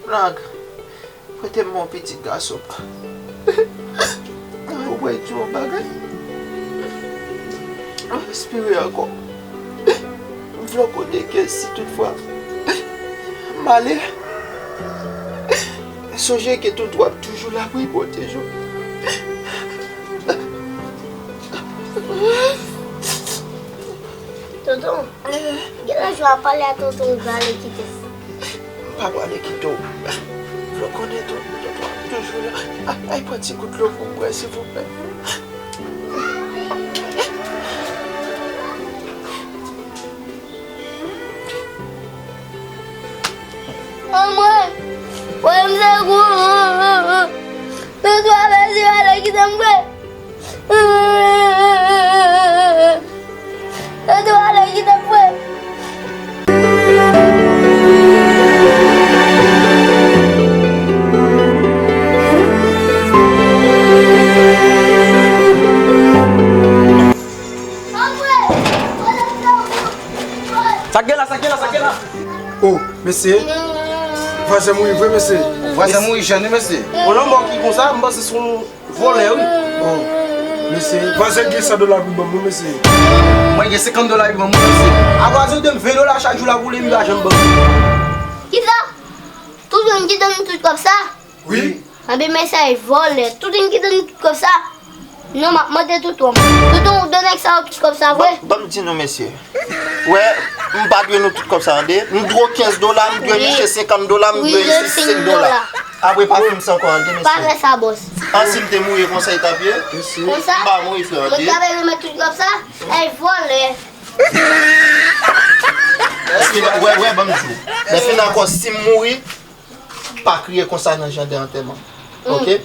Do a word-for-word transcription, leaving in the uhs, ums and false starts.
Lang, prete m yon pitit gason. Ou mwen di yon bagay. Respire ankò. M vle w konnen ke si toutfwa m ale, sonje ke tonton ap toujou la pou l pwoteje w. Tonton, genlè jou w ap pale a tonton ou vle ale kite m. M pa prale kite w. Vle w konnen tonton ap toujou la. Ay, pran ti gout dlo pou m bwè, silvouplè. Anmwey, wè m se kou. Tonton ap esi ale kite m vre. Tonton ale kite m vre. Sa k gen la, sa k gen la, sa k gen la? Oh, mesye. Vwazen mouri vre, mesye. Vwazen mouri jèn, wi, mesye. Yon lanmò ki konsa, m panse se yon vòlè, wi. Oh, mesye. Vwazen gen san dola pou ban mwen, mesye. Mwen gen senkant dola pou ban mwen, mesye. A vwazen ou te m ven dola chak jou la pou li, m pa janm ban. Kisa? Tout moun ki te m tout kòb sa? Wi. Anben, mesye, vòlè. Tout moun ki te m tout kòb sa? Non, m ap mande tonton. Tonton, ou te nèg sa yo tout kòb sa vre? Ban, ban m di nou, mesye. Wè, m pa dwe nou tout kòb sa, tande. M dwe w kenz dola, m dwe misye senkant dola, m dwe misye senk dola. Apre, pa fè m sa ankò, tande, mesye. Pa fè sa, bòs. An, si m te mouri konsa, e t ap ye? Konsa? M pa mouri, frè, tande. Mwen t ap remèt tout kòb sa? Ey, vòlè. Wè, wè, ban m di w. Lè fin ankò, si m mouri, pa kriye konsa nan jan de antèman. Oke?